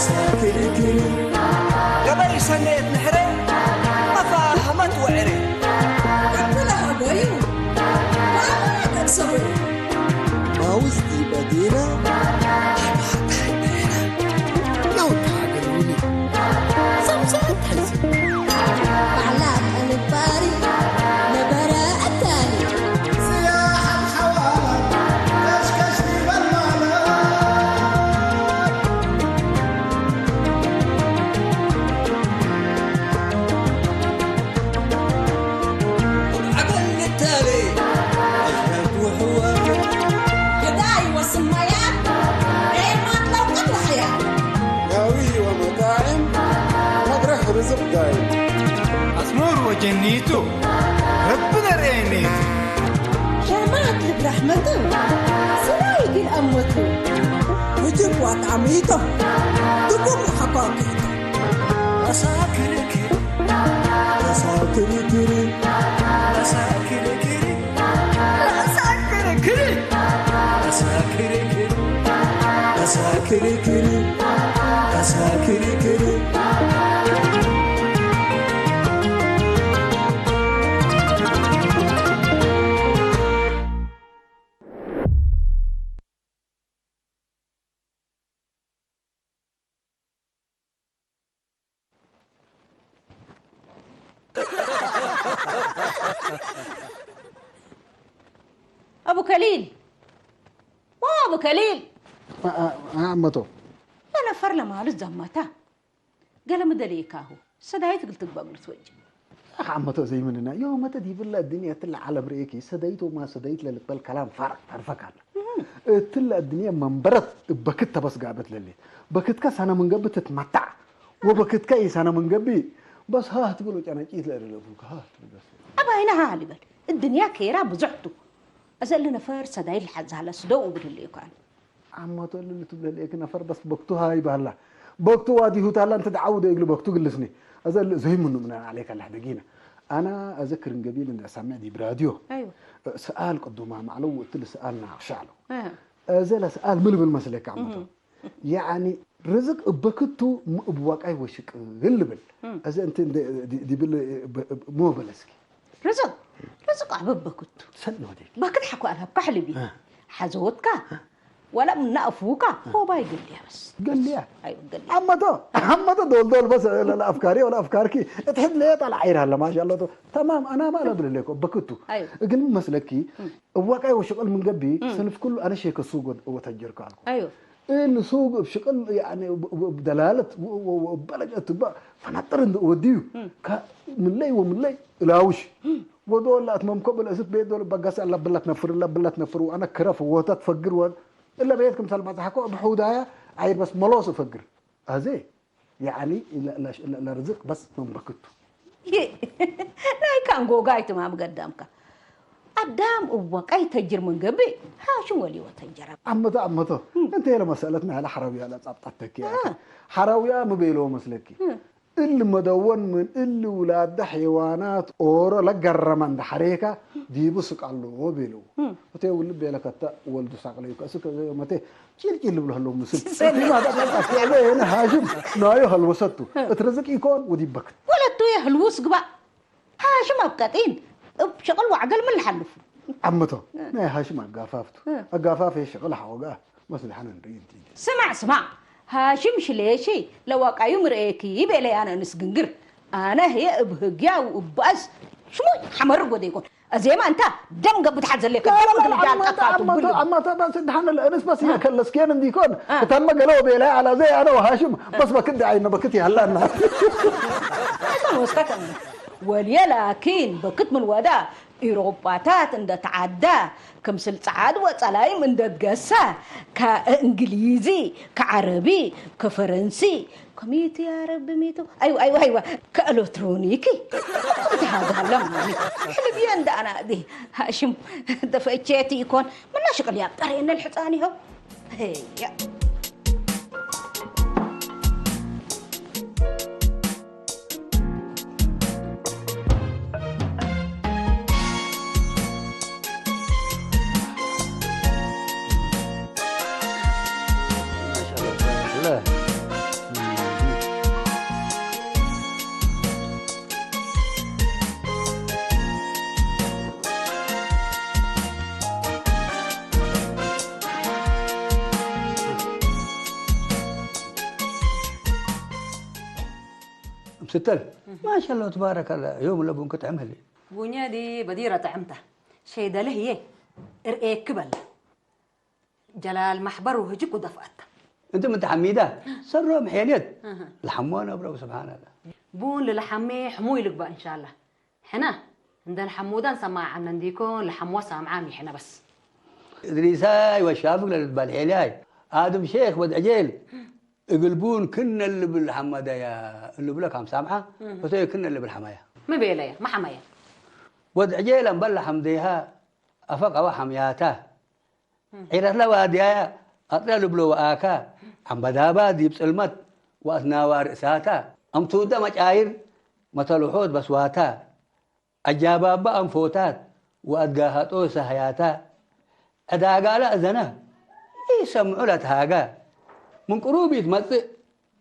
ክርክር ገበይ ሰነየት ንሕረ መፋህመት ወዕረ ኣበላሃ ባዩ ባባ ተቅሰቡ ማውዝቲ በዲና ለውታ ገሩኒ ሰምሰት ሕዚ ባዕላ ኣንባሪ ነበረ ኣታኒ ገዳይ ወስማያ ሬማት ለውቀት ወሕያ ዳዊ ወመጣዕም መድረኽ ርዝቕ ዳይ ኣስሙር ወጀኒቱ ረቢ ነርእየኒ ሸማት ልብራሕመቱ ስራይ ግን ኣሞቱ ውጅብ ዋጣሚቶ ድጉም ሓኳኪቶ ክርክር ክርክር ክርክር ክርክር أبو كليل! ما أبو كليل! ኣመቶ أنا فرلة مالوت زمتا قال مدليكاهو سدايت قلت بقلت وجه ኣመቶ ዘይምንና ዮ መተ ዲብላ الدنيا ትላ ዓለም ርእኪ ሰደይቶ ማ ሰደይት ለልበል ከላም ፋራ ተርፈካል እትላ الدنيا መንበረት በክት ተበስጋበት ለሌት በክትካ ሳነ መንገቢ ትትመታዕ ወበክትካ ኢሳነ መንገቢ በስ ሃህ ትብል ወጫና ጭት ለርለፉ ሃህ ትብል በስ أباينا هالبل الدنيا كيرا بزحتو أزل نفر سدايل حزالة سدو وبدل يقال ዓመቶ ልል ትብለ ለእክ ነፈር በስ በክቱ ሃይ ባህላ በክቱ ዋዲሁ ታላ እንተ ደዓው ደ እግሉ በክቱ ግልስኒ ኣዘ ዘይምኑ ምና عليك الله دقينا أنا أذكر قبيل إن سمع دي براديو أيوة سؤال قدوما معلو قلت لي سؤال ناقشع له آه. أزل سؤال ملبل مسلك عمته يعني رزق بكتو بواقعي وشك غلبل أزل أنت دي بل مو بلسكي رزق رزق عبب بكتو سنودي بكت حكو ألهب كحلبي حزوتك ولا من أفوك هو باي قليا بس قليا أيوة قليا عمته عمته دول دول بس لا أفكاري ولا أفكارك تحد لي طلع عيرها لا ما شاء الله تمام أنا ما أبل لك بكتو أيوة قل مسلكي واقعي وشغل من قبي سنف كله أنا شيك السوق وتجرك أيوة إن سوق بشغل يعني بدلالة وبلج أتباع فنطر وديو من لي ومن لي لاوش ወዶ ላት መምኮ ብለእስት ቤት ዶል በጋስ ኣለብላ ትነፍር ለብላ ትነፍር ወኣነ ክረፍ ወታ ትፈግር ወ እለ ቤት ክምሳል ባጽሓኮ ብሕውዳያ ዓይር በስ መሎስ እፈግር ኣዜ ያኒ ለርዝቅ በስ መንበክቱ ናይ ካንጎጋ ኣይትማም ገዳምካ ኣዳም እወ ቀይ ተጅር መንገቢ ሃሽም ወሊወ ተንጀራ ኣመቶ ኣመቶ እንተ የለ መሰለትና ያለ ሓራውያ ለጻብጣት ተኪያ ሓራውያ ምቤሎ መስለኪ እል መደወን ምን እል ውላደ ሐይዋናት ኦሮ ለገረመ እንደ ሐሬካ ዲቡ ስቅ ኣለዎ ቤልዎ። እቴ ውልብ ቤለ ከተ ወልዱ ሳቅለዩ ከእሱ ከዘ መቴ ጪልጪል ልብሎ ህለው ምስል። እቲማ ደቀቀት ያለ የነ ሃሽም ናዮ ሀልወሰቱ እት ርዝቅ ኢኮን ውዲበክት። ወለቱ የህልውስ ግባእ ሃሽም ኣብ ቀጢን እብ ሸቅል ዋዕገል ምን ልሓልፉ። ኣመቶ ናይ ሃሽም ኣጋፋፍቱ ኣጋፋፍ የሸቅል ሓወጋ መስልሓን እንርኢ እንዲ ስማዕ ስማዕ ሃሽም ሽሌሺ ለዋቃዩ ምርኤኪ ቤለይ ኣነ እንስግንግር ኣነ ህየ እብ ህግያ ውእባእስ ሽሙይ ሓመር ጎደ ይኮን እዜማ እንታ ደም ገብት ሓዘሌከ ደም ግልጃ ኣልቀካቱ ብሉ ኣማታ በስ ድሓን ለእንስ በስ እያ ከለስኬን እንዲኮን እታመ ገለ ወቤላ ኣላ ዘይ ኣነ ወሃሽም በስ በክት ደዓይነ በክት ያላና ወስከተ ወልየ ላኪን በክት ምን ወዳ ኢሮጳታት እንደተዓዳ፣ ከምስል ጸዓድ ወጸላይም እንደትገሳ፣ ከእንግሊዚ፣ ከዓረቢ፣ ከፈረንሲ፣ ከሚቲ ያረቢ ሚቱ፣ ኣይዋ ኣይዋ ኣይዋ፣ ከኤለትሮኒኪ፣ እንተ ሃጋላ ማሚ፣ ሕልብየ እንደ ኣናዲ፣ ሃሽም፣ ደፈቼቲ ኢኮን፣ ምና ሽቅል ያብ ጠሬነ ልሕጻን ይኸው፣ ሄያ። ምስተል ማሻላ ተባረከላ ዮም ለቡን ክጥዕም ህሊ ቡኛ ዲ በዲረ ጥዕምታ ሸይደልህ እየ እርኤክ በላ ጀላል ማሕበር ውህጅ ኩደፍአታ እንት ምትሐሚዳ ሰሮም ሔልየት ለሐሞ ነብረው ስብሓንላ ቡን ልልሓሜ ሕሙይ ልግባእ እንሻላ ሕና እንደን ሓሙዳን ሰማዓነ እንዲኮን ለሓምዋ ሳምዓ ሚሕነ በስ እድሪሳይ ወሻፍግ ለልትባል ሔልያይ ኣድም ሼክ ወድዕጄል እግል ቡን ክነ ልብል ሓማዳያ እልብለ ካም ሳምዓ እቶየ ክነ ልብል ሓማያ ምቤለያ መሓመያ ወድዕጄል ኣምበል ሓምዴሃ ኣፈቀዋ ሓምያታ ዒረትለ ዋድያያ ኣጥረ ልብሎ ወኣካ ዓምበዳባ ዲብ ጽልመት ወኣትናዋ ርእሳታ ኣምቱደ መጫይር መተልሖት በስዋታ ኣጃባባ ኣንፎታት ወኣድጋሃጦ ሰህያታ ዕዳጋላ እዘና ኢሰምዑ ለትሃጋ ምን ቅሩብ ይትመጽእ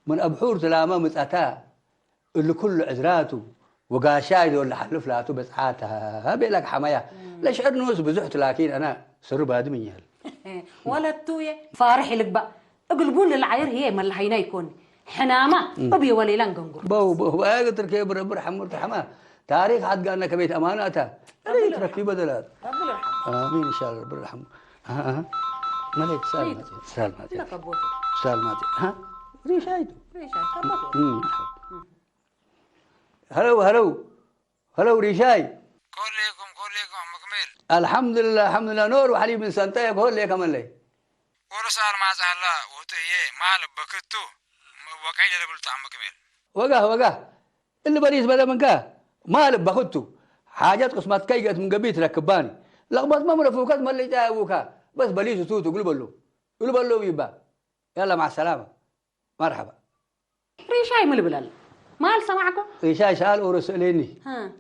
ምን ኣብሑር ትላመ ምጸታ እሊ ኩሉ ዕዝራቱ ወጋሻይ ዶል ለሓልፍ ላቱ በጽሓታ ቤለክ ሓመያ ለሽዕር ንኡስ ብዙሕ ትላኪን ኣና ስሩ ባድም እኛል ወለቱ የ ፋርሕ ይልግባእ እግል ቡን ልልዓይር ህየ መላሃይና ይኮኒ ሕናማ እብ የወሌላ እንገንጉር በው በው ባያግ ትርኬ ብረብር ሓሙር ተሓማ ታሪክ ሓድጋና ከቤት ኣማና ኣታ ሪት ረኪበ ደላት ኣሚን ኢንሻላ ረቢ ርሓሙ መለይ ሳል ማቲ ሳል ማቲ ሳል ማቲ ሪሻይቱ هلو هلو هلو ريشاي كلكم كلكم عم كميل الحمد لله الحمد لله نور وحليب من سنتيك هو اللي كمان لي ورس الماس هلا وتهي ما لبكتو وقعي لبلت عم كميل وقاه وقاه اللي بريس بدا منك ما لبكتو حاجات قسمات كي جت من قبيت ركباني لخبط ما مرفوكات ما اللي جاي ابوكا بس بليس وتوتو قلب له قلب له يبا يلا مع السلامه مرحبا ሪሻይ ምልብለል ማል ሰማዕኮ ሪሻይ ሰኣል ኦሮ ስእሌኒ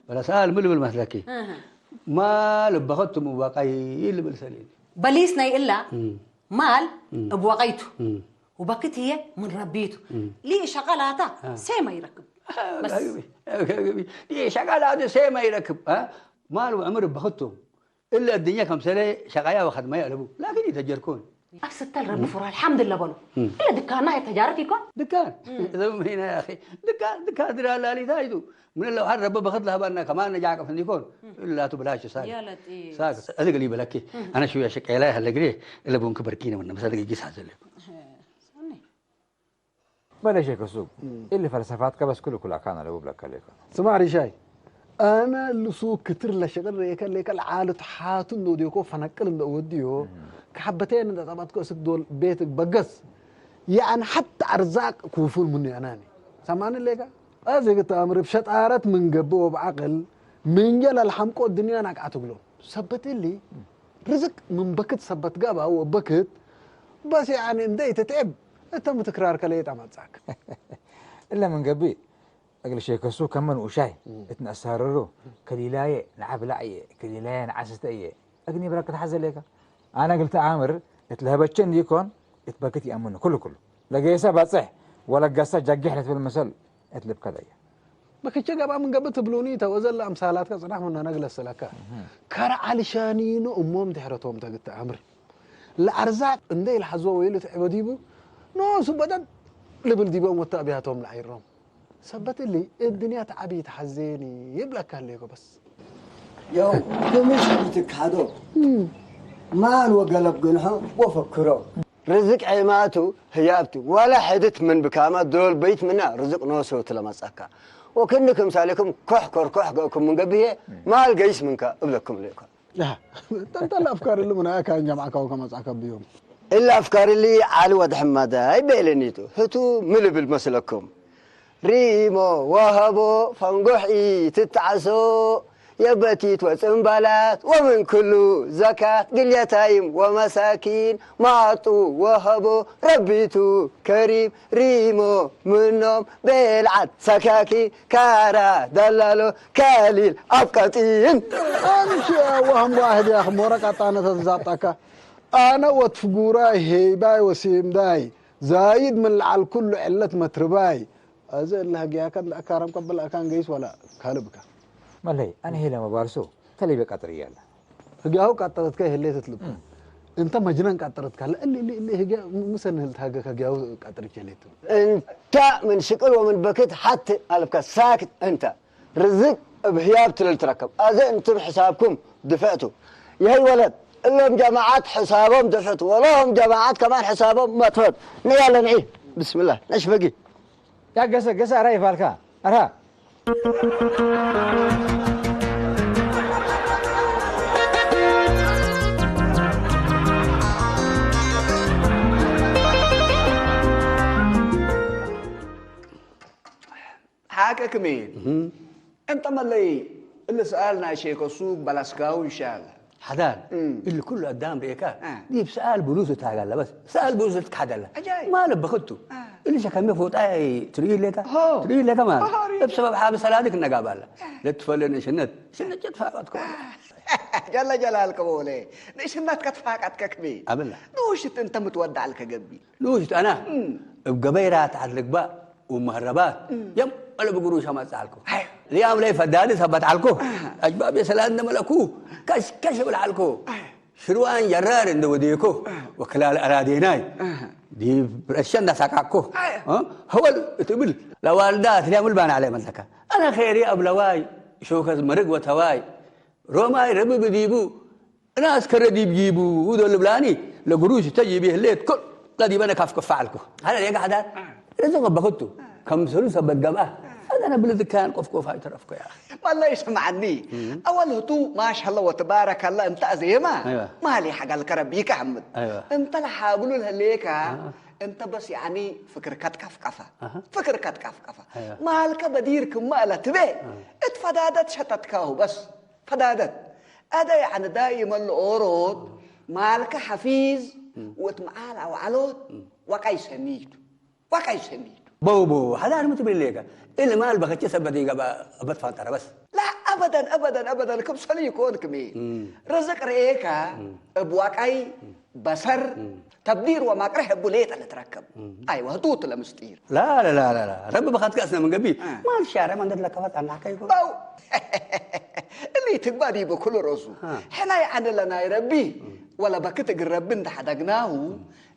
በለ ሰኣል ምልብል መስለኪ ማል በኸቱ ምዋቃይ ልብል ሰሌኒ በሊስ ናይ እላ ማል እብ ወቀይቱ ወበክት ህየ ምን ረቢቱ ሊ ሸቀላታ ሴማ ይረክብ ሸቀላቱ ሴማ ይረክብ ማል ወዕምር በኸቱ እለ አድኛ ከምሰለ ሸቃያ ወኸድመ ያለቡ ላኪን ይተጀርኩን። አብ ስተል ረቢ ፍሩ አልሐምድለ በሉ። እለ ድካና የተጃርት ይኮን። ድካን እዞም ሄና ያኺ ድካን ድካን ድራ ላሊታ ይቱ ምን ለውሓድ ረቢ በኸት ለህባና ከማን ነጃ ቀፍ እንዲኮን እላቱ ብላሽ ሳክ ሳክ እዝግ ሊበለኪ አነ ሽያ ሸቀላ ያለ ግሬ እለ ቡንክ በርኪነ ወነ መሰለ ግጊስ ሐዘለ በለ ሼክ ሱብ፣ እሊ ፈልሰፋትከ በስ ክሉ ኩላካን አለቡ ብለከ ሌከ። ስማዕ ሪሻይ፣ አነ እሊ ሱብ ክትር ለሸቅል ርኤከ ሌከ ለዓሉ ተሓቱ እንዶ ዲዮኮ ፈነቅል እንዶ እወድዮ፣ ከሐበቴን እንደ ጠባትኮ እስክ ዶል ቤት በገስ፣ ያዕኒ ሐታ አርዛቅ ክውፉል ምኑ ያናኒ። ሰማኒ ሌከ? አዜ ግታ አምር ብሸጣረት ምን ገብእ ወብዓቅል፣ ምንጀ ለልሐምቆ ድንያ ናቅዓት እግሎም። ሰበት እሊ፣ ርዝቅ ምን በክት ሰበት ገብአ ወበክት፣ በስ ያኒ እንዴ ኢትትዕብ እተ ምትክራር ከለየ ጠመጽአክ። እለ ምን ገብእ፣ እግል ሼከሱ ከመ ንኡሻይ እት ነአሳርሩ፣ ከሊላየ ነዐ ብላዕየ፣ ከሊላየ ነዐ ስተእየ፣ እግኒ ብረክት ሐዘ ሌከ። አነ እግል ተአምር እት ለህበቼ እንዲኮን እት በክት ይአምኑ ክሉ ክሉ። ለጌሰ በጽሕ ወለገሰ ጀጌሕ ለትብል መሰል እት ልብከ ለየ። በክቼ ገብአ ምን ገብእ ትብሉኒ ተ ወዘለ አምሳላትከ ጽናሕ ምኖነ እግል አሰለከ። ከረ ዐሊ ሻኒኑ እሞም ድሕረቶም ተግት ተአምር። ለአርዛቅ እንዴ ኢልሐዞ ወይልትዕበ ዲቡ ኖሱ በደድ ልብል ዲቦም ወተ አብያቶም ለዐይሮም። ሰበት እሊ እድንያ ተዐቢ ተሐዜኒ ይብለካ ህሌኮ በስ። የው ክምሽ ኢትክሓዶ ማን ወገለብ ግንሖ ወፈክሮ። ርዝቅ ዔማቱ ህያብቱ ዋላ ሕድት ምን ብካማ ዶል በይት ምና ርዝቅ ኖሱ ትለመጻካ። ወክኒ ክምሳሌኩም ኮሕ ኮርኮሕ ገእኩም ምን ገብሄ ማል ገይስ ምንካ እብለኩም ሌኳ። ተንተ ለአፍካር እሊ ምን አካን ጀምዐካው ከመጽአከ ብዮም። እሊ አፍካር እሊ ዐሊ ወድ ሕመዳይ ቤለኒቱ ህቱ ሚ ልብል መስለኩም። ሪሞ ወሀቦ ፈንጎሕ ኢትትዓሶ የበቲት ወጽምባላት ወምን ክሉ ዘካት ግልየታይም ወመሳኪን ማጡ ወሀቦ ረቢቱ ከሪም ሪሞ ምኖም ቤልዓት ሰካኪ ካራ ደላሎ ከሊል ኣብ ቀጢን። አንቺ ወህም ዋህድ ያኽ ሞረ ቀጣነ ተትዛብጣካ። አነ ወትፍጉራይ ሄይባይ ወሲምዳይ ዛይድ ምን ለዓል ኩሉ ዕለት መትርባይ። አዘ እለ ህግያከ እንደ አካረም ቀብል አካን ገይስ ወላ ካልብካ። መለይ አነ ሄለ መባልሶ ተለይበ ቀጥር እያለ። ህግያሁ ቀጠረትከ ህሌት ትልብ። انت مجنون قطرت كلا اللي اللي اللي هي مسن هل تهاجك هاجاو قطرت جليت. انت من شكل ومن بكت حتى البك ساكت انت. رزق بهياب تلل تركب. اذا انتم حسابكم دفعتوا. يا هي ولد، اللهم جماعات حسابهم دفعت، ولهم جماعات كمان حسابهم مدفعت. نيا لنعي. بسم الله، نشفقي. ያ ገሰ ገሰ ኣራ ይፋልካ ኣራ ሓቀክሜን እንተ መለይ እልስኣል ናይ ሼኮሱ በላስካው ይሻል حدان اللي كله قدام ريكا دي بسأل بلوز تاقلا بس سأل بلوز تكحدلا ما لبخته اللي شكل مفوت اي تريد لك تريد لك ما بسبب حاب سلادك النقابة لا تفلن شنت شنت جت فاقتكم ጀለ ጀላልከ ቦሌ ንእሽነት ከትፋቀት ከክሜ أبلا ንውሽት እንተ ምትወዳዕልከ ገቢል ንውሽት ኣና እብ ገበይራ ተዓት ልግባእ ወመህረባት የም ኣለ ብግሩሻ መጽዓልኩ ሊያም ለይ ፈዳዲ ሰበት ዓልኩ ኣጅባብ የሰላድ እንደመለኩ ከሽከሽ ብልዓልኩ ሽርዋን ጀራር እንደወዴኮ ወክላል ኣራዴናይ ዲብ ረሸ እንዳሳቃኮ ሀወል እትብል ለዋልዳ ትሊያም ልባን ዓለ መለካ ኣነ ኸይሪ ኣብ ለዋይ ሾከት መርግ ወተዋይ ሮማይ ረቢ ብዲቡ እናስ ከረ ዲብ ጂቡ ውዶ ልብላኒ ለግሩሽ ተጂብ የህሌት ኩል ለዲበነ ካፍ ከፋ ዓልኩ ሃለ ሌጋ ሓዳር እዚ ቀበኽቱ ከም ሰሉ ሰበት ገብኣ ኣነ ብልዝካያን ቆፍቆፍ ኣይተረፍኩ ያ والله يسمعني أول هتو ما شاء الله وتبارك الله أنت أزيما أيوة. ما لي حق الكرب يك أحمد أيوة. أنت الحاقلو الهليكا أنت بس يعني فكر كتكف كفا فكر كتكف كفا أيوة. ما لك بدير كما لا تبي اتفدادت شتتكاهو بس ፈዳደት ኣደ ያዕኒ ዳይመን ንኦሮት ማልከ ሓፊዝ ወት መዓል ኣውዓሎት ዋቃይ ሰሚድ ዋቃይ ሰሚድ በው በው ሓዳር ምትብል ሌጋ እል ማል በኸቸ ሰበት ይገባ ኣበት ፋንጠረ በስ لا أبدا أبدا أبدا كم سلي يكون كمي رزق ريكا أبواقعي بصر تبدير وما قرح أبو ليت اللي تركب أيوة هدوت لمستير لا لا لا لا لا رب بخاتك أسنا من قبيل ما الشارع ما عندك لك فات أنا حكاية اللي تقبادي بكل رزو حنا يعني لنا يا ربي ولا بكتك الرب انت حدقناه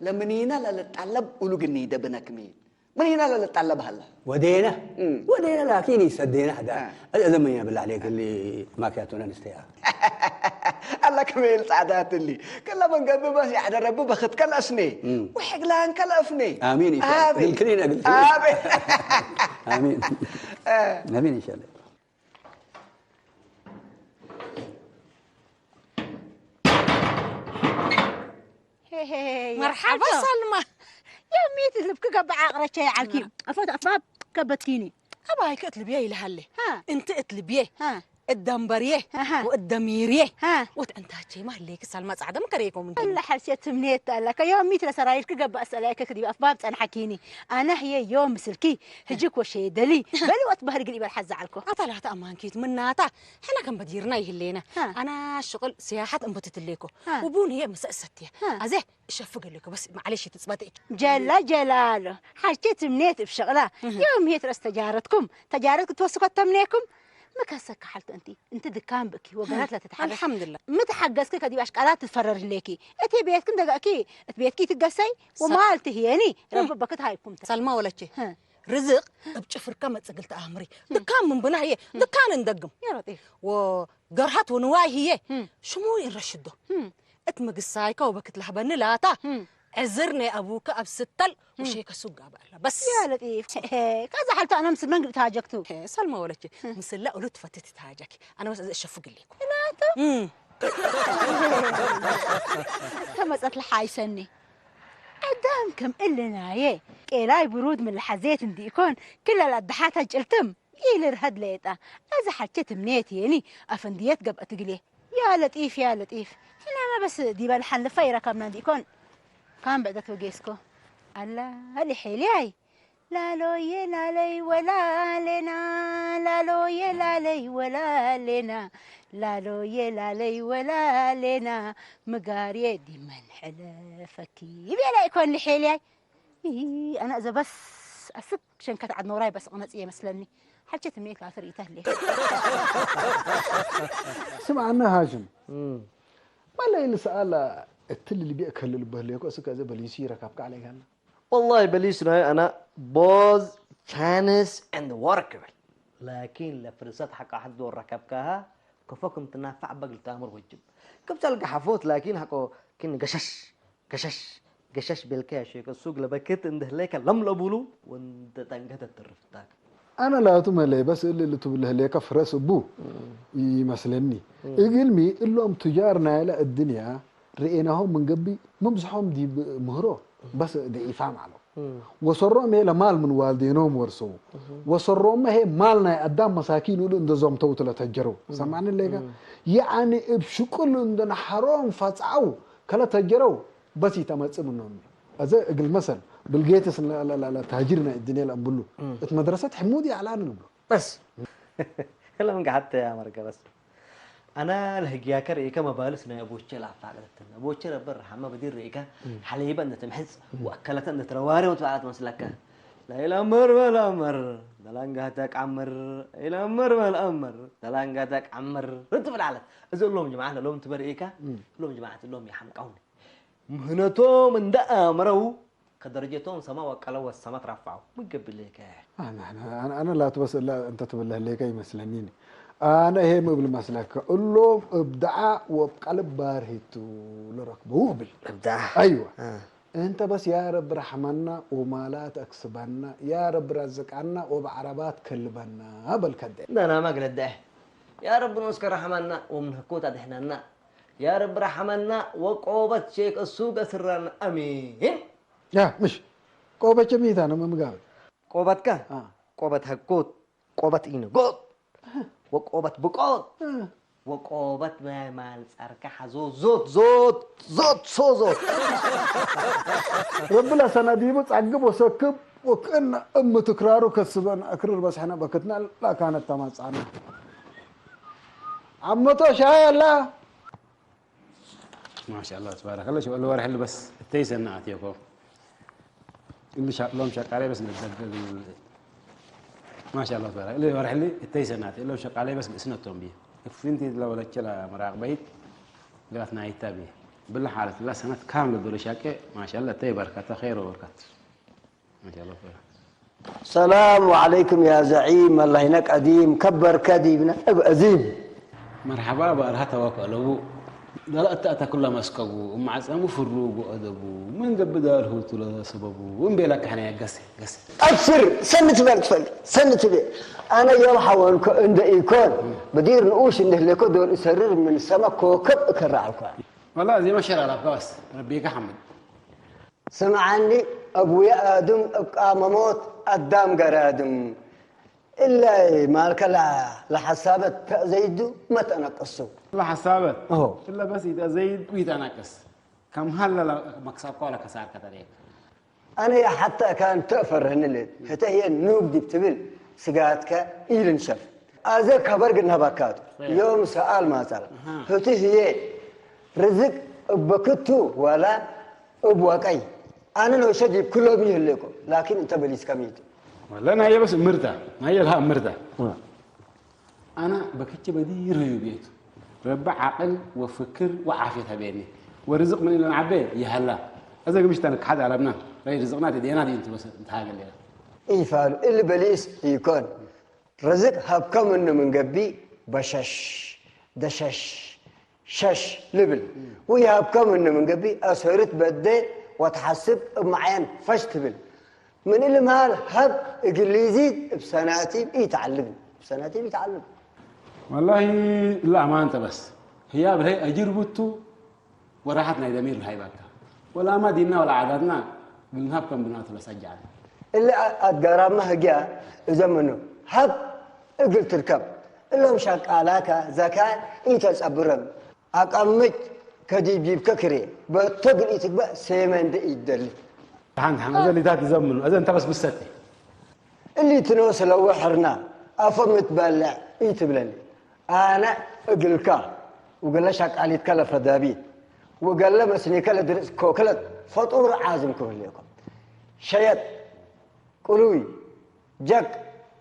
لمنينا للطلب ولقني دبنا كمين منينا للطلب هلا ወዴነ ወዴነ ላኪን ይሰዴነ ዳ እዘመኛ ብላ عليك اللي ማኪያቶና ንስተያ ኣላ ከመይ ኢል ጻዕዳትሊ ከላ መንገቢ በስ ያሕደ ረቢ በኽት ከልኣስኔ ውሕግላን ከልኣፍኔ ኣሚን ይሻል ግልክሊነ ግልክሊ ኣሚን ኣሚን ይሻል መርሓባ ሳልማ የሚት ልብኪ ገብዓ ኣቕረቸ ይዓልኪ ኣፎት ኣፋብ ከበትኪኒ ኣባይ ክእትልብየ ኢልሃለ እንቲ እትልብየ እደንበርየ ወእደሚርየ ወትዕንታቸይ ማህሌኪ ሳልማ ጻዕዳ ምከረይኮም እንደ ለሐሴ ትምኔት ኣለከ ዮሚት ለሰራዊት ክገባእ ሰላይከ ክዲብ ኣፍባብ ጸንሐኪኒ ኣነ ህየ ዮ ምስልኪ ህጅክ ወሸየ ደሊ በሊ ወት ባህሪ ግል ይበል ሓዛ ዓልኮ ኣታ ላታ ኣማንኪት ምናታ ሕና ከም በዲርና ይህሌና ኣና ሽቕል ስያሓት እንበትትሌኮ ውቡን ህየ ምሰእሰትየ ኣዜ እሸፍገለኩ በስ ማዕለሽ ትጽበተ ጀላ ጀላሎ ሓቼ ትምኔት እብ ሸቕላ ዮም ሄት ረስ ተጃረትኩም ተጃረት ክትወስኮ ተምኔኩም ምከሰካ ሓልቶ እንቲ እንቲ ድካን ብእኪ ወገናት ለተተሓለ ኣልሓምዱላ ምትሓገዝኪ ከዲብ ኣሽቃላት ትፈረር ህሌኪ እቲ ቤትክን ደጋእኪ እቲ ቤትኪ ትገሰይ ወማል ትህየኒ ረቢ በክት ሃይኩም ሰልማ ወለቼ ርዝቅ እብ ጭፍርካ መጽግል ተኣምሪ ድካን ምን ብና ህየ ድካን እንደግም የረጢ ወገርሃት ወንዋይ ህየ ሽሙ ይረሽዶ እት ምግሳይካ ወበክት ለህበኒ ላታ ዕዝር ናይ ኣቡከ ኣብ ስተል ውሸይ ከሱ ጋባላ በስ ያ ለጢፍ ከዛ ሓልቶ ኣነ ምስ መንግድ ተሃጀክቱ ሰልማ ወለች ምስላ እሉ ትፈትት ተሃጀኪ ኣነ በስ እዚ እሸፍግሌኩ ተመጸት ለሓይሰኒ ኣዳም ከም እልናየ ቄላይ ብሩድ ምልሓዜት እንዲኢኮን ክለል ኣድሓት ኣጭልትም ኢልርሀድ ለየጣ ኣዚ ሓቸ ትምኔት የኒ ኣፈንድየት ገብአ ትግሌ ያ ለጢፍ ያ ለጢፍ ሕናመ በስ ዲበ ልሓልፋ ይረከብና እንዲኢኮን ካን ብዕደት ወጌስኮ ኣላ ሊሒልያይ ላሎየ ላለይ ወላሌና ላሎየ ላለይ ወላሌና ላሎየ ላለይ ወላሌና ምጋርየ ዲመን ሕለፈኪ ይቤላ ይኮን ሊሒልያይ ኣነ እዘ በስ ኣስብ ሸንከት ዓድ ኖራይ በስ ቅነጽ እየ መስለኒ ሓልቸት እምኔት ላተ ርእይታ ህሌ ስምዓና ሃሽም ማለይ ልስኣላ እቲ ልልቢዕ ከልል በህልየኮ እስከ እዚ በሊሱ ይረካብካ ዓለይካና። والله በሊሱ ናይ ኣና ቦዝ ቻንስ and ወርክ ይብል ላኪን ለፍርሰት ሓቃ ሓዶ ረከብካሃ ከፎ ከም ትናፋዕ በግል ተኣምር ወጅብ ክብቻል ገሓፎት ላኪን ሓቆ ኪን ገሸሽ ገሸሽ ገሸሽ ቤልካ ያሸከ ሱግ ለበክት እንደህለከ ለምለቡሉ ወንደ ጠንገተ ትርፍታክ أنا لا تملي بس اللي اللي تبله ليك فرس أبو يمثلني እግልሚ እሎም ቱጃር ናይላ እድንያ ርኤናሆም ምንገቢ ምብዝሖም ዲብ ምህሮ በስ ደኢፋ ማዕሎ ወሰሮም ሄ ለማል ምን ዋልዴኖም ወርሰው ወሰሮም ሄ ማል ናይ ኣዳም መሳኪን ውሉ እንደዞም ተውት ለተጀረው ሰማኒ ሌጋ ያኒ እብ ሽቁል እንደነሐሮም ፈጻው ከለተጀረው በስ ይተመጽእ ምኖም እዚ እግል መሰል ብልጌትስ ታጅር ናይ እድንያ ለእንብሉ እት መድረሰት ሕሙድ ያዕላን ንብሎ بس لم قعدت يا مرقبس أنا لهجياك رئيك مبالس نا أبوتشي لا فعلت أبوتشي رب الرحمة بدير رئيك حليبا أنت تمحز وأكلت أنت رواري وتبعت مسلك لا إلى أمر ولا أمر دلانقاتك عمر إلى أمر ولا أمر دلانقاتك عمر رتب العلت أزول لهم جماعة لهم تبرئيك لهم جماعة لهم يحمقوني ምህነቶም እንዳኣምረው ከደረጀቶም ሰማ ወቀለው ወሰማ ትራፋው ምገብለከ أنا أنا أنا أنا لا تبص إلا أنت تبله ليك يمثلني أنا هي مبل مسلك اللوم إبداع وبقلب بارهتو لركبه بل እብዳዕ أيوة أنت بس يا رب رحمنا ومالات أكسبنا يا رب رزقنا وبعربات كلبنا بل كده እንዳና ማግለደ يا رب نسك رحمنا ومن هكوت أدحننا يا رب رحمنا وقوبت شيك السوق سرنا أمين يا مش قوبة جميلة أنا ما مقابل ቆበትካ آه ቆበት ሀጎት ቆበት ኢነጎት ወቆበት ብቆት آه ወቆበት ማይ ማል ጻርካ ሓዞ ዞት ዞት ዞት ሶ ዞት رب لا سنة ديبو تعقب وسكب وكأن أم تكرارو كسبان أكرر بس حنا بكتنا لا كانت تماصعنا عمتو شاي الله ማሻላ ተባረከላ። ሽበሉ ወርሕሊ በስ እተይ ሰናኣት እኮ እሉ ሻቅሎም ሸቃላይ በስ ንደገል ማሻላ ተባረከ። እሉ ወርሕሊ እተይ ሰናኣት እሎም ሸቃላይ በስ ግእስነቶም ብየ እፍንቲ ለወለቸላ መራቅ በይት ግራት ናይታ ብየ ብላ ሓለት ላ ሰናት ካም ለበሉ ሻቄ ማሻላ እተይ በርከተ ኸይሮ በርከት ማሻላ ተባረከ። السلام عليكم يا زعيم الله هناك قديم كبر كديبنا ابقى زيم መርሓባ ባርሃ ተዋከለቡ ዳላ እታ እታ ኩላ መስከቡ እማዓፀሙ ፍሩ ጉአደቡ ምን ገብ ዳር ህውቱ ለሰበቡ እምቤላ ካሕና ገሰ ገሰ أبشر سنة تبال تفل سنة تبال أنا يوم حوانكو عند إيكون بدير نقوش إنه لكو دور إسرر من سما كوكب أكرع الكوان والله زي ما شرع لك بس ربي يحمد سمعني أبويا آدم أبقى مموت أدام قرادم إلا مالك لا لحسابة تأزيدو ما تنقصو لا حسابة أهو إلا بس إذا زيد ويتنقص كم هلا لا مكسب ولا كسار كتريك أنا يا حتى كان تأفر هنلي حتى هي النوب دي بتبل سقاتك إيلن شف أزل كبر قلنا بكات يوم سأل ما سأل حتى هي رزق بكتو ولا أبوكي أنا لو شجيب كله بيهلكو لكن أنت بليس كميت ولا أنا هي بس مرتا ما هي لها مرتا أنا بكتش بدي ريو بيت رب عقل وفكر وعافية بيني ورزق من إلى عبي يهلا إذا قمشت أنا كحد على ابنا ري رزقنا تدينا دي أنت بس أنت هاقل لنا إيفال اللي بليس يكون رزق هاب كم إنه من قبي بشش دشش شش لبل ويهاب كم إنه من قبي أسهرت بدي وتحسب معين فشتبل من اللي مال هب إنجليزي بسناتي بيتعلم بسناتي بيتعلم والله لا ما أنت بس هي هي أجربته وراحت ناي ضمير هاي بكا ولا ما ديننا ولا عاداتنا بنهاب كم بنات بس أجعل اللي أتقرب ما هجا زمنه هب إقل تركب اللي مشاك آلاكا زكاة إنت صبرم أقامج كديب جيب ككري بتقل إتقبأ سيمن دي إدل حان حان أزل إذا تزمن أزل أنت بس بستي اللي تنوس لو حرنا أفمت بالع إنت بلني أنا إقلكا وقال لي شاك علي تكلف دابيت وقال لي مسني كلا درس كوكلت فطور عازم كهليكم شيت قلوي جك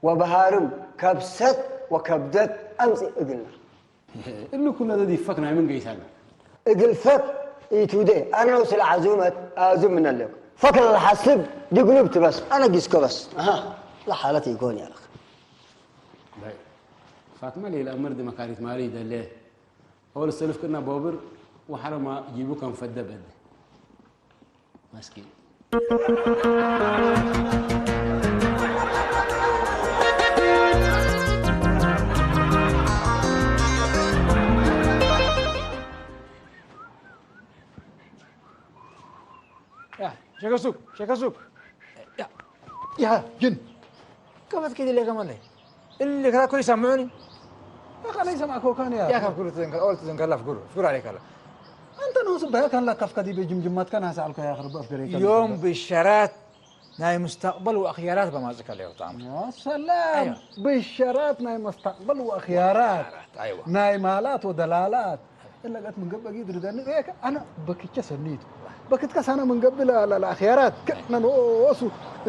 وبهارم كبست وكبدت أمس إقلنا إنه كنا ذي فكنا من قيسانا إقل فك ኢትውደ ኣነው ስለ ዓዙመት ኣዙም ምነለኩ ፈክር ሓስብ ድግሉብ ትበስ ኣነ ጊስኮ በስ ኣሃ ለሓለት ይኮን ያለክ ዳይ ፋትማ ሌላ ምርድ መካሪት ማሪ ደለ أول السلف كنا بوبر وحرم جيبو كان فدبد مسكين ሸከሱክ ሸከሱክ ያ ጅን ከበት ከይድ ለከ መለ እሊ ክራ ኮይ ሰምዑኒ በቃ ለይ ሰማዕኮ ካን ያ ያ ካብ ኩሉ ትዘንከል ኦል ትዘንከላ ፍጉር ፍጉር عليك الله أنت نوس بها كان لك كفك دي بجمجمات كان هسألك يا خرب أفكري يوم بالشرات ናይ مستقبل وأخيارات بمازك اليوم طعم يا سلام بالشرات ናይ مستقبل وأخيارات أيوة ናይ ማላት ወደላላት እለገት ምን ገበ ጊድ ርደኒ ሬከ ኣነ በክቸ ሰኒቱ በክትከ ሳነ ምን ገብ ለኣኺያራት ክዕነ ንኦሱ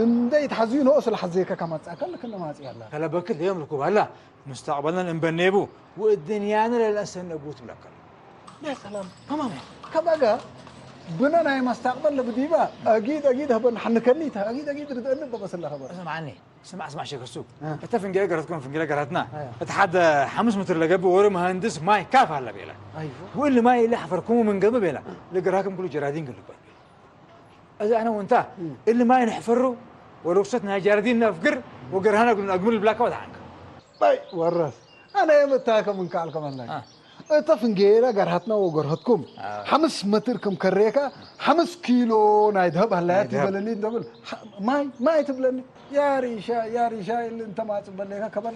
እንደይ ተሓዝዩ ንኦሱ ለሓዘየከ ከማጻእከ ልክነ ማጽእ ኣላ ከለበክት ለዮም ርኩብ ኣላ مستقبلنا እንበኔቡ ወእድንያነ ለለእሰነቡ ትብለከ يا سلام تمام ከበገ ብነ ናይ መስታቅበል ለብዲባ ኣጊድ ኣጊድ ህበን ሓንከኒ ኣጊድ ኣጊድ ርደኒ በበስላ ከበ سمعني ስማዕ ስማዕ ሸክ እሱ እተ ፍንጌለ ገረትኩም ፍንጌለ ገረትና እቲ ሓደ ሓሙስ ምትር ለገብእ ወሪ መሃንድስ ማይ ካፍ ኣለ ቤላ ውል ማይ ኢለ ሓፈርኩሙ ምን ገብእ ቤላ ልገራክም ኩሉ ጀራዲን ግልባል እዚ ኣነ ወንታ እሊ ማይ ንሕፈሩ ወርክሰት ናይ ጀራዲን ነፍግር ወገርሃና ግሉን ኣግምል ብላካ ወድሓንካ ባይ ወረስ ኣነ የምታከም እንካልከም ኣላ እተ ፍንጌለ ገርሃትና ወገርሀትኩም ሓምስ መትር ከም ከሬካ ሓምስ ኪሎ ናይ ድሀብ ሃላያት ይበለኒ እንደብል ማይ ማይ ትብለኒ يا ريشا يا ريشا اللي انت ما تبليك كبر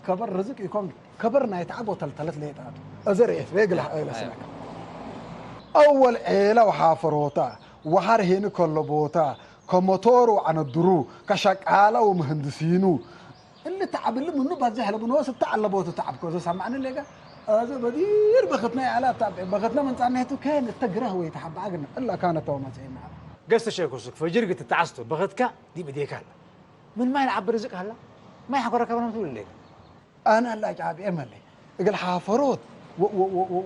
كبر رزق يكون كبر نايت عبو تلتلت ليت عبو أزر إيه رجل حقيقة سمك أول عيلة وحافروتا وحر هين كل بوتا كموتور وعن الدرو كشك عالة ومهندسينو اللي تعب اللي منه بزح لبنوس التعلبوت تعب كوزا سمعنا اللي قال أزا بدير بختنا على تعب بختنا من صنعته كان التجره ويتحب عقلنا إلا كانت وما زينا قصة شيء كوسك فجرقة التعسطو بختك دي بديك هلا من ما يلعب برزق هلا ما يحقر كمان تقول لك أنا لا جاب إملي እግል ሓፈሮት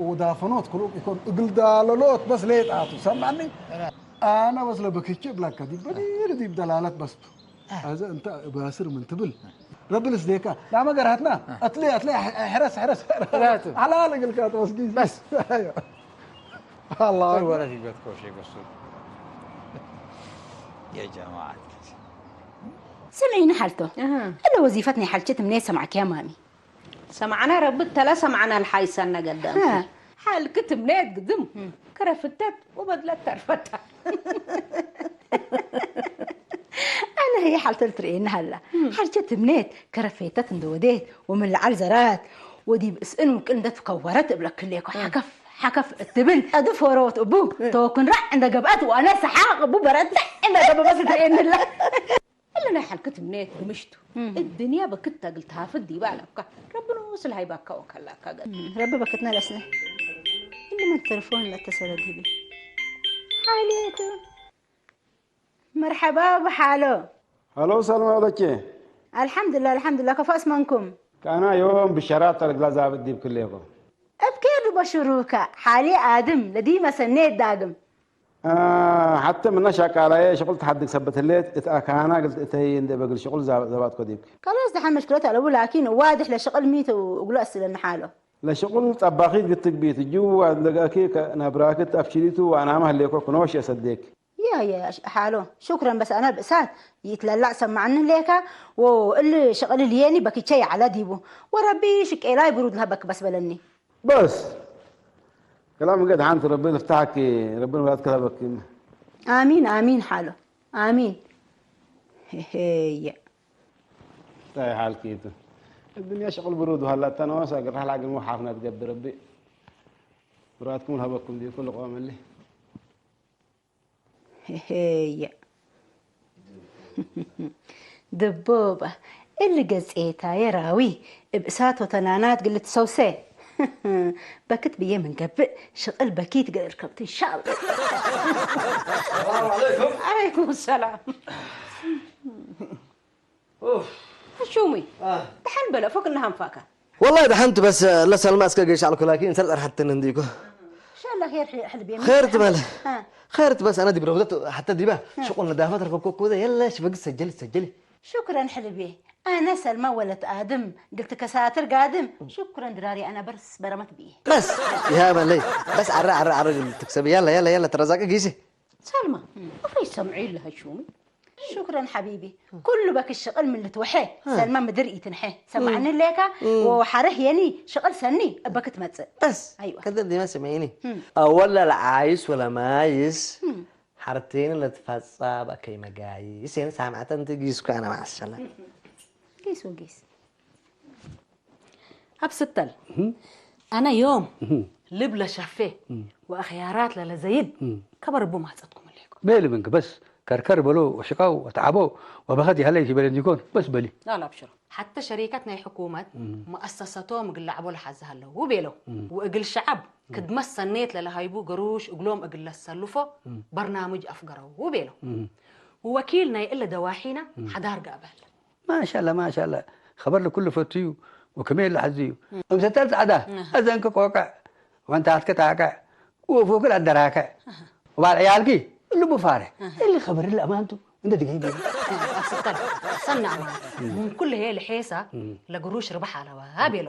ወዳፈኖት ክሉቅ ይኮን እግል ዳለሎት በስ ሌጣቱ ሰማኒ ኣነ በስ ለበክቼ ብላካ ዲብ በዲር ዲብ ደላለት በስቱ ኣዘ እንተ ባስር ምን ትብል ረቢ ልስዴካ ላመ ገርሃትና ኣትሌ ኣትሌ ሕረስ ሕረስ ሓላል እግልካ ተወስጊ በስ الله أكبر. ولا في بيتكم شيء قصور. يا جماعة. ስምዒኒ ሓልቶ እለ ወዚፈት ናይ ሓልቸት እምነየት ሰማዕክያ ማሚ ሰማዕና ረቢ ተላ ሰማዕና ልሓይሳና ገዳም ሓልክት እምነየት ግድም ከረፍተት ወበድለት ተርፈታ ኣነ ህየ ሓልተ ልትርእየኒ ሃላ ሓልቸት እምነየት ከረፈየተት እንደወዴት ወምን ለዓል ዘራት ወዲብ እስእን ውቅል እንደ ትከወረት እብለክሌኮ ሓከፍ ሓከፍ እትብል እዲ ፈሮት እቡ ተወክን ራዕ እንደ ገብአት ዋነ ሰሓቅ እቡ በረትዕ እንደ ገበበስ ትርእየኒ ኣላ እለ ናይ ሓልክት እምነየት ብምሽቱ እድንያ በክት ተግል ተሃፍት ዲባ ኣለካ ረቢ ንኡስ ለሃይባካ ወከላካ ገ ረቢ በክትና ለስነ እሊ መን ተለፎን ለተሰለ ዲቢ ሓልየቱ مرحبا بحالو. هلو سلمى ولكي. الحمد لله الحمد لله كفاس منكم. كان يوم بالشرات تلقى زابد دي بكليكم. ابكير بشروكا حالي آدم لدي مسنيت داقم. آه حتى من نشا قال يا شغل تحدك سبت الليت اتأكانا قلت اتهي اندي بقل شغل زابات كديك. خلاص دحين مشكلة الأول لكن واضح لشغل ميت وقلو أسل حاله. لشغل طباخيت قلت بيت جوا لقاكي نبراكت أفشليتو وأنا مهليكو كنوش يا صديق. يا يا حالو شكرا بس انا بسات يتللع سمعني ليكا واللي شغل ليني بكي شي على ديبو وربي شكيلاي برود لها بك بس بلني بس كلام قد حانت ربنا افتحك ربنا ولا تكذبك امين امين حالو امين هي تاي حال كيتو الدنيا شغل برود وهلا تنوسا قد حال عقل مو حافنا تقبل ربي براتكم الهبكم دي كل قوام اللي ሄሄየ ድቦባ እሊ ገጼታ የራዊ እብ እሳት ወተናናት ግልት ሰውሰ በክት ብየ ምንገብእ ሽቅል በኪት ገእር ከብት ኢንሻአላ ሰላም አለይኩም። አለይኩም ሰላም። ኡፍ። ሹሙይ ደሓን በለ ፎክ እናሃንፋካ። ወላሂ ደሓን ትበስ ለሰልማ እስከ ገይሽ አልኩ ላኪን ሰልጠር ሐትን እንዲኮ لا خير، حلبي. خير تبال. خير تبس، انا دي بروزت حتى ديبا شغل ندافه تركب كوكو ده. يلا شبق سجلي سجلي. شكرا حلبي. انا سلمى ولد ادم، قلت كساتر قادم. شكرا دراري، انا برس برمت بيه. بس يا مالي. بس عرى عرى عرى تكسبي. يلا يلا يلا ترزاق قيسي. سلمى، وفي سمعي لها شومي. شكرا حبيبي. كل بك الشغل من لتوحي. سلمى مدر يتنحي. سمعني ليك. وحره يني شغل سني ابك تمت. بس ايوه كذا دي ما سمعيني. اول لا عايس ولا مايس. حرتين لا تفصى بكي مقايس. يعني سامعة انت قيس كان مع السلامة. قيس وقيس. ኣብ ስተል ኣነ ዮም ልብ ለሸፌ ወኣኽያራት ለለዘይድ ከበርቡ ማህፀትኩም ኣለይኩም። ቤል ምንክ በስ ከርከር በሎ ወሽቃው ወተዓቦ ወበኸት ያህለይ ቲበለ እንዲኮን በስ በሊ። ላላ ኣብሽሮ ሓተ ሸሪከት ናይ ሕኩመት መኣሰሰቶም እግል ላዕቦ ለሓዚ ሃለው ቤለው ወእግል ሸዓብ ክድመት ሰኔት ለለሃይቡ ገሩሽ እግሎም እግል ለሰልፎ በርናምጅ ኣፍገረው ቤለው ወወኪል ናይ እለ ደዋሒና ሓዳር ጋበል ማሻላ ማሻላ ኸበር ለኩሉ ፈትዩ ወከመይ ለሐዝዩ እምሰተል ጻዕዳ እዘንክ ቆቅዕ ወንታትክ ጣቅዕ ወፉክል ኣደራክዕ ወባል ዕያልኪ እሉ ብፋረ እሊ ኸበር ለኣማንቱ እንደ ድገይ ቤሉ ሰና ኣማንቱ ምን ኩሉ ሄ ለሔሳ ለግሩሽ ርባሕ ኣለዋ ቤሎ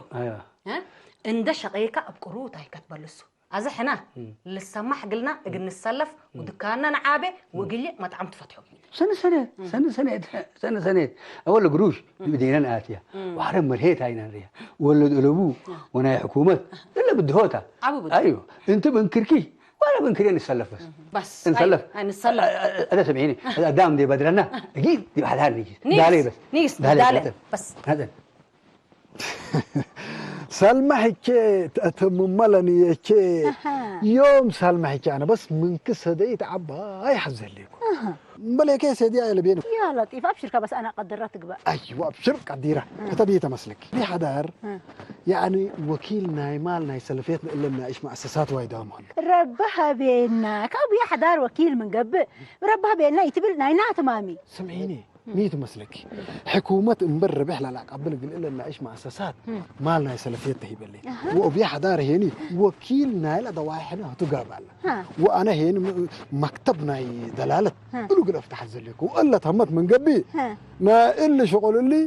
እንደ ሸቀይካ ኣብ ቅሩት ኣይከትበልሱ ኣዚ ሕና ልሰማሕ ግልና እግል ንሰለፍ ውድካና ንዓቤ ውግሊ መጥዓም ትፈትሑ ሰንሰኔት ሰንሰኔት ሰንሰኔት ኣወለ ግሩሽ ብዴነን ኣትያ ዋሕረ መርሄት ኣይናን ሪያ ወለድ እለቡ ወናይ ሕኩመት እለ ብድሆታ ኣዩ እንት ብንክርኪ ዋላ ብንክርየ ንሰለፍ በስ በስ ንሰለፍ ንሰለፍ ኣደ ሰምዒኒ ኣዳም ዴ በድረና እጊ ዲባሕዳር ንጊ ዳሌ በስ ኒስ ዳሌ በስ ሰልማ ሕቼ ተእትምመለኒ የቼ ዮም ሰልማ ሕቼ ኣነ በስ ምንክ ሰደይት ዓባይ ሓዘለይኩ እምበሌከ ሰዲያ የለቤን يا لطيف أبشر كبس أنا قدرت تقبل أيوة أبشر قديرة كتبي تمسلك بحضر يعني وكيل نايمال ناي سلفيت إلا نايش مؤسسات وايدام هلو ربها بينا كأبو يحضر وكيل من قبل ربها بينا يتبل ناينا تمامي سمعيني ميت مسلك حكومة امبر ربح لا لا قبل قل إلا نعيش مؤسسات مالنا يسلفيت تهيبلي وأبي حضار هني وكيل نايل أدواحنا هتو قابل وأنا هني مكتب ناي دلالة قلو قل أفتح الزليك وإلا تمت من قبي نا إلا شغل اللي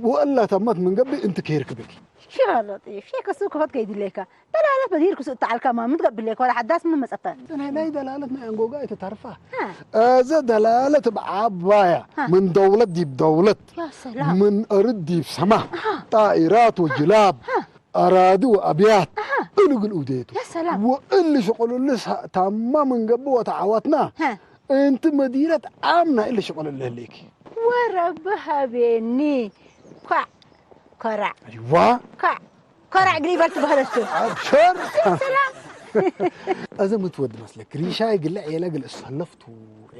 وإلا تمت من قبي أنت كيرك بك شو هذا شيك السوق هات كيدي ليك دلالة بدير كسو تعال كمان متقبل لك ولا حداس من مسألة. أنا لا دلالة من أنجوجا يتتعرفها. ها. آه، زي دلالة بعباية من دولة دي بدولة. يا سلام. من أرض دي بسما. طائرات وجلاب. أراضي وأبيات. قلو قلو ديتو. يا سلام. وإلي شغل اللي تمام من قبل وتعاوتنا. ها. أنت مدينة آمنة إلي شغل اللي ليك. وربها بيني. كوع. كرع. أيوة. كوع. ኮራዕ ግሪበል ትበህለቱ ኣብሸር እዘ ምትወድ መስለክ ሪሻይ ግለ ዔለ ግል እሰለፍቱ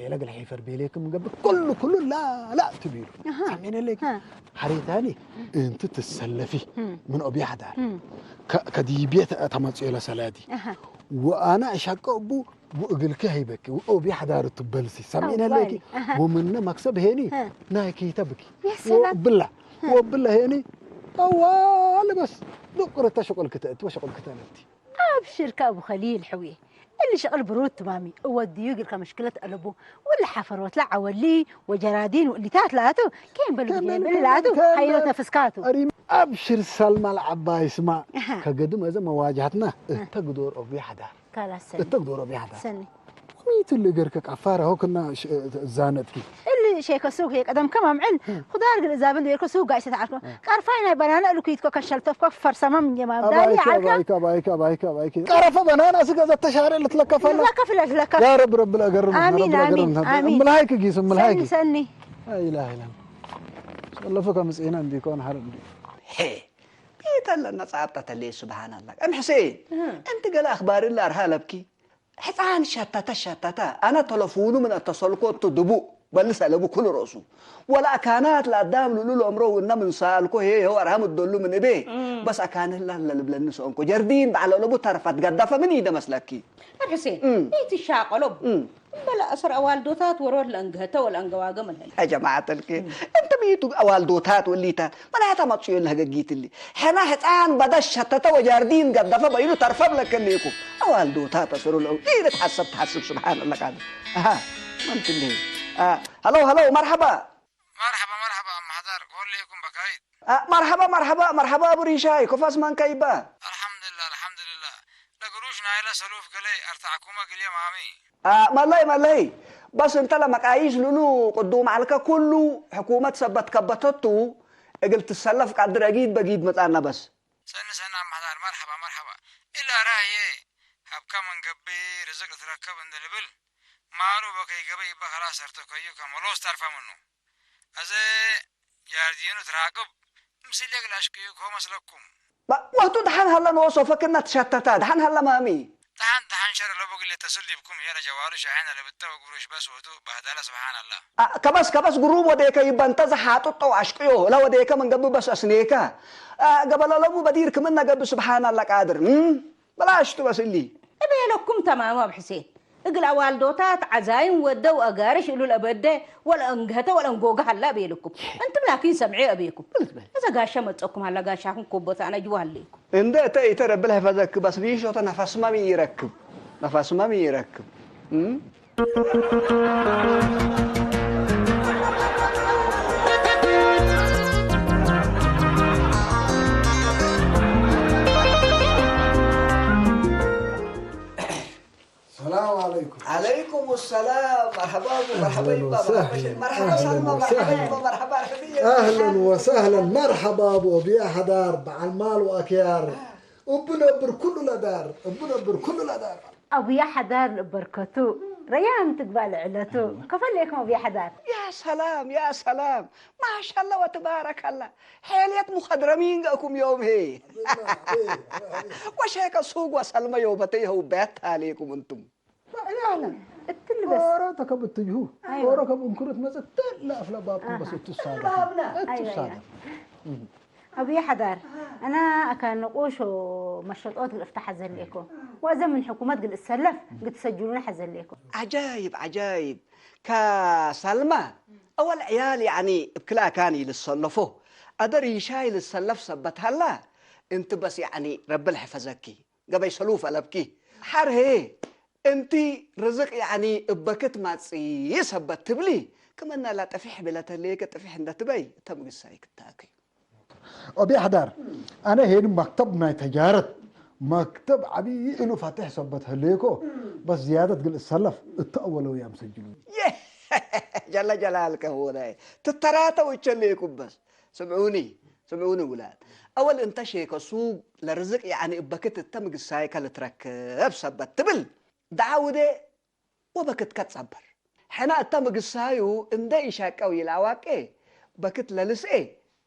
ዔለ ግል ሒፈር ቤሌክም ገብር ኩሉ ኩሉ ላላ ትቢሉ ሰሚዕነ ለኪ ሓሬታኒ እንቲ ትሰለፊ ምን ኦብያ ሓዳር ከዲቤት ተመጽዮ ለሰላዲ ወኣና እሻቀ እቡ ወእግልኪ ሀይበኪ ወኦቢ ሓዳር ትበልሲ ሰሚዕነ ለኪ ወምነ መክሰብ ሄኒ ናይ ኪተ ብኪ ወብላ ወብላ ሄኒ ጠዋለ በስ ድቁርተ ሽቁል ክተእቲ ወሽቁል ክተነቲ ኣብሽርካ እቡ ኸሊል ሕውየ እሊ ሸቕል ብሩት ትማሚ እወድዩ ግልካ ምሽክለት ኣለቡ ወላ ሓፈሮት ላ ዓወሊ ወጀራዲን ወእሊታት ላቱ ኬን በሉ ብላቱ ሓይሎት ነፍስካቱ ኣብሽር ሰልማ ለዓባይ ስማ ከገድም እዘ መዋጃትና እተግዶር ኦቢ ሓዳር ካላስ ሰኒ እተግዶሮ ቢያዳ ሰኒ ሚቱ ልገርከ ቃፋራ ሆክና ዛነጥኪ እሊ ሸይከ ሱግ ሄ ቀደም ከማምዕል ኩዳር ግል ዛብል ዴርኩ ሱግ ጋይ ሰታዓልኩ ቀርፋይ ናይ በናና እሉ ኩይትኮ ከሸልተፍኮ ፈርሰማ ምን የማም ዳሊ ዓልካ ባይካ ባይካ ባይካ ባይካ ቀረፈ በናና ስጋ ዘተሻረ ልትለከፈና ለከፍ ለከፍ يا رب رب الأقرم آمين آمين آمين ملهايك جيس ملهايك سني سني لا إله إلا الله شلفك مسئنا عندي كون حرب هي ቤት ኣለና ጻብጣ ተለየ ስብሃናላ እም ሕሴን እንቲ ገለ ኣኽባሪ ላርሃ ለብኪ ሕፃን ሸታተ ሸታተ ኣነ ተለፉኑ ምን ኣተሰልኮ እቱ ድቡእ በልስ ኣለቡ ኩሉ ርእሱ ወላ ኣካናት ለኣዳም ልሉ ለእምሮ ውና ምን ሰኣልኮ ሄ የው ኣርሃም እደሉ ምን እቤ በስ ኣካንህላ ለልብለኒ ሰኦንኮ ጀርዲን በዓል ኣለቡ ተረፋት ገዳፈ ምን ይደ መስለኪ ሕሴን ይትሻቀሎ በላ ኣሰር ኣዋልዶታት ወሮት ለእንግህተ ወለእንገዋገ መልሀል። يا جماعة الخير، أنت ميتوا أوالدوتات وليتات، من هذا ما تشيل لها جيت اللي حنا حتان بدش شتت وجاردين قدفة بينو ترفب لك الليكو. أوالدوتات أسروا له، إيه تحسب تحسب، سبحان الله قادر. أها، ما أنت اللي. آه، هلو، هلو، مرحبا. مرحبا، مرحبا، أم حدار، قول ليكم بكايد. آه، مرحبا، مرحبا، مرحبا، أبو ريشاي، كفاس من كيبا. الحمد لله، الحمد لله. لقروش نايلة سلوف قلي، أرتعكوما قلي مامي. آه، مالي، مالي. بس أنت لما قايش لولو قدوم على كله حكومة سبت كبتتو، قلت السلف قدر أجيد بجيد متانا بس. سنة سنة أم حدار، مرحبا، مرحبا. إلا راهي، هب كم من قبي رزق تركب عند البل. مارو بكي قبي بخلاص ارتكيو كملوس تعرف منه. أزي ياردينو تراقب، مسليك الأشكيو كومس لكم. ما، وقتو دحان هلا نوصو فكرنا تشتتا، دحان هلا مامي. دحان، دحان شر لو بقول لي تصل لي بكم يا رجوالو شاحن اللي بتو قروش بس وتو بهدله سبحان الله. آه، كبس، كبس قروب وديك يبان تزحاتو تو أشكيو، لا وديك من قبل بس أسنيكا. آه، قبل لمو بدير كمنا قبل سبحان الله قادر. هم؟ بلاش تو بس اللي. እቤለኩም ተማም ኣብ ሕሴን። እግል ኣዋልዶታት ዓዛይን ወደ ወአጋርሽ እሉ ለአበደ ወለአንገህተ ወለአንጎገ ሀላ እቤለኩም። እንትም ላኪን ሰምዔ አቤኩም። እዘ ጋሻ መጸኩም ሀላ ጋሻኩም ኮቦት አነ ጅቡ ሀሌኩም። እንደ እተ ኢተ ረብል ሕፈዘክ በስ ቢሾተ ነፋስማሚ ይረክብ። ነፋስማሚ ይረክብ። እም? السلام عليكم. عليكم السلام. مرحبا بو، مرحبا أهلًا يبا، مرحبا وسهلًا. شيخ. مرحبا أهلًا سلمى، مرحبا وسهلًا. يبا، مرحبا رحبية. أهلًا وسهلًا. مرحبا بو، بيا حدار، بعلمال وأكيار. أبو نبر كل لدار، أبو نبر كل لدار. أبو يا حدار البركتو، ريان تقبل علتو. كفل لكم أبو يا حدار. يا سلام، يا سلام. ما شاء الله وتبارك الله. حيليت مخضرمين جاكم يوم هي. وش هيك السوق وسلمى يوم بتيه وبيت عليكم أنتم. ያለ እትል በስ። ኦሮ ተከብ እትጅሁ። ኣይዋ። ኦሮ ከብ እንኩርት መጽእ ትል ለአፍለ ባብኩም በስ እትሳደፉ። እትሳደፉ። أبي حدار، أنا أكان نقوش مشروطات قد افتح زليكو. وإذا من حكومات قد السلف قد تسجلون حزليكو. عجايب، عجايب. كسلمى. أول عيال يعني بكلا كان يلسلفه. أدر يشاي للسلف سبت هلا. أنت بس يعني رب الحفظكي. ገበይ ሰሉፍ ኣለብኪ። ሓር ህየ፣ እንቲ ርዝቕ ያዕኒ እበክት ማጽዪ ሰበት ትብሊ፣ ክመና ላ ጥፊሕ ብለተልየከ ጥፊሕ እንደ ትበይ፣ እተ ምግሳይ ክታከዩ። ኦቢ ኣሕዳር፣ ኣነ ሄን መክተብ ናይ ተጃረት፣ መክተብ ዓብዪ እሉ ፋትሕ ሰበት ህልየኮ፣ በስ ዝያደት ግን እሰለፍ፣ እተ ኣወለው ያም ሰጅሉ። የ፣ ጀለ ጀላልከ ሆናይ፣ ትተራተው እቸልየኩም በስ። ስምዑኒ፣ ስምዑኒ ውላድ። ኣወል እንተ ሼከ ሱግ ለርዝቅ ያዕኒ እበክት እተ ምግሳይከ ልትረክብ ሰበት ትብል። ደዓውዴ ወበክትከ ትጸበር። ሕነ እተ ምግሳዩ እንደ ኢሸቀው ይላዋቄ በክት ለልስኤ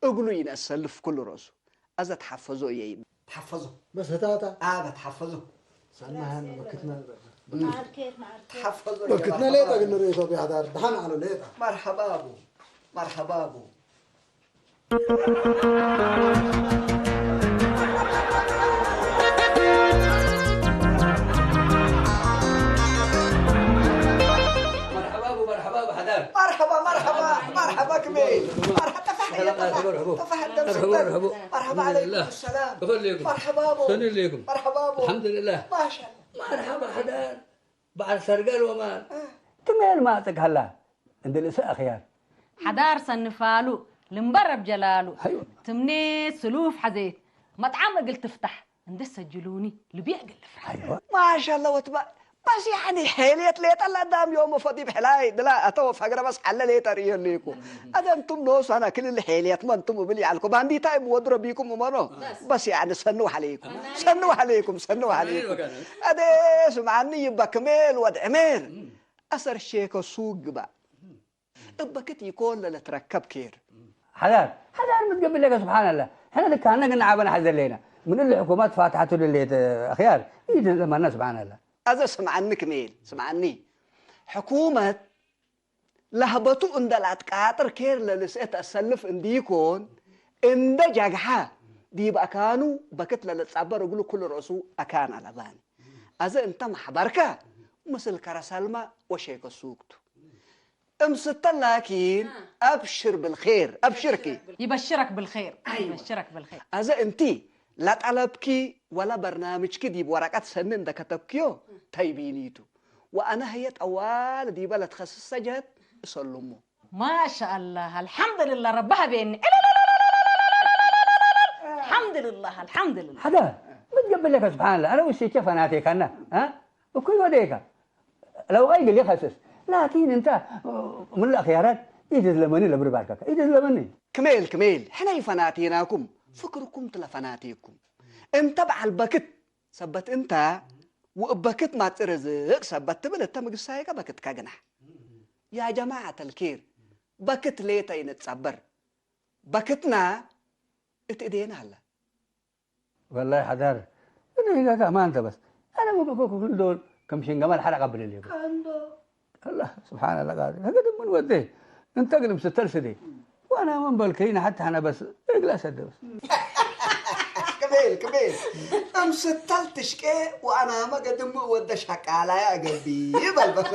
እግሉ ይነሰልፍ ኩሉ ረሱ። ኣዘ ተሓፈዞ እየ ይብል። ተሓፈዞ። በስ ህታታ። ኣበ ተሓፈዞ። ሰናሃን በክትና ንረክብ። ተሓፈዞ። በክትና ሌጣ ግን ንርኢ ኢትዮጵያ ሓዳር። ደሓን ኣሉ ሌጣ። መርሓባ ኣቡ። መርሓባ ኣቡ። መርሓባ ኣቡ፣ መርሓባ ኣቡ ሓዳር። መርሓባ፣ መርሓባ፣ መርሓባ ክመይ። መርሓ ጠፋሕ እየ፣ ጠፋሕ። ጠፋሕ ደም ስደት። መርሓባ ዓለይኩም ሰላም። ከፈለይኩም። መርሓባ ኣቡ። ሰኒ ኣለይኩም። መርሓባ ኣቡ። ኣልሓምዱሊላህ። ማሻኣላህ። መርሓባ ሓዳር። በዓል ሰርገል ወማን። ትሜል ማጽግ ሃላ። እንድልሰ ኣኽያር። ሓዳር ሰንፋሉ፣ ልምበር ኣብ ጀላሉ። ኣይወ። ትምኔት ስሉፍ ሓዘየት፣ መጥዓም እግል ትፍታሕ፣ እንደ ሰጅሉኒ፣ ልቢ እግል ልፍራሕ። ኣይወ። ማሻላ ወትባ-፣ በስ ያዕኒ ሔልየት ሌጠ ለዳም ዮም ወፈጢብ ሕላይ ድላ ኣተወ ፈግረ በስ ሐለ ሌጠ ርእዮ ሌኩ። ኣደንቱም ኖሱ ኣነ ክልል ሔልየት መንቱም እብል ያልኩ። ባንዲታ እም ወድሮ ቢኩም እመኖ። በስ ያዕኒ ሰኑ ሐለይኩም። ሰኑ ሐለይኩም፣ ሰኑ ሐለይኩም። ኣደ ስምዓኒ ይበክ ሜል ወድ ዕሜር። ኣሰር ሼከ ሱግ ግባእ። እበክት ይኮን ለለትረከብ ኬር። ሓዳር፣ ሓዳር ምትገብእ ለከ ስብሓን ኣላህ። ሕነ ልካነ ግን ዓበና ሓዘ ለይና። ምን እሊ ሕኩመት ፋትሓቱ ለሌት ኣኽያር። ይድን ዘማና ስብሓን ኣላህ። ኣዘ ስምዓኒ ክሜል፣ ስምዓኒ። ሕኩመት ለህበቱ እንደ ላትቃጥር ኬር ለልስኤ ተሰልፍ እንዲኮን፣ እንደ ጃግሓ ዲብ ኣካኑ በክት ለልጻበር እግሉ ኩሉ ረእሱ ኣካን ኣለባኒ። ኣዘ እንተ ማሕበርከ ምስል ከረሳልማ ወሸይከ ሱክቱ። እምስተላኪን ኣብሽር ብልኼር ኣብሽርኪ። يبشرك بالخير. يبشرك بالخير. ኣዘ እንቲ ላጠለብኪ ወላ በርናምጅኪ ዲብ ወረቀት ሰኒ እንደከተብክዮ ተይቢኒቱ። ወኣነ ህየ ጠዋል ዲበ ለትኸስሰ ጀህት እሰሉሞ። ما شاء الله الحمد لله ربها بيني. الحمد لله الحمد لله. حدا متقبل لك سبحان الله. انا وش كيف انا اتيك انا ها؟ وكل وديك لو غير لي خسس. لكن انت من الاخيارات يجز لمني لبر باركك يجز لمني. ክሜል ክሜል ሕነይ ፈናቴናኩም ፍክርኩም ትለፈናቴኩም። እንተ በዓል በክት ሰበት እንተ ውእበክት ማጽእ ርዝቅ ሰበት ትብል እተ ምግሳይከ በክትከ ግናሕ። ያ ጀማዓት አልኬር በክት ሌተ ይንጸበር በክትና እት እዴና አለ። والله حدار. انا هيك ما انت بس. انا ممكن كل دول كم شنقمال حلقه قبل اليوم. الله سبحان الله قادر هكذا من ودي. انت اقلم ستر سدي. وانا من بالكين حتى انا بس اقلا سد بس. ክሜል ክሜል እምስተል ትሽቄ ወኣናመ ገድም ወደ ሻቃላያ ገብዲ ይበል በፈ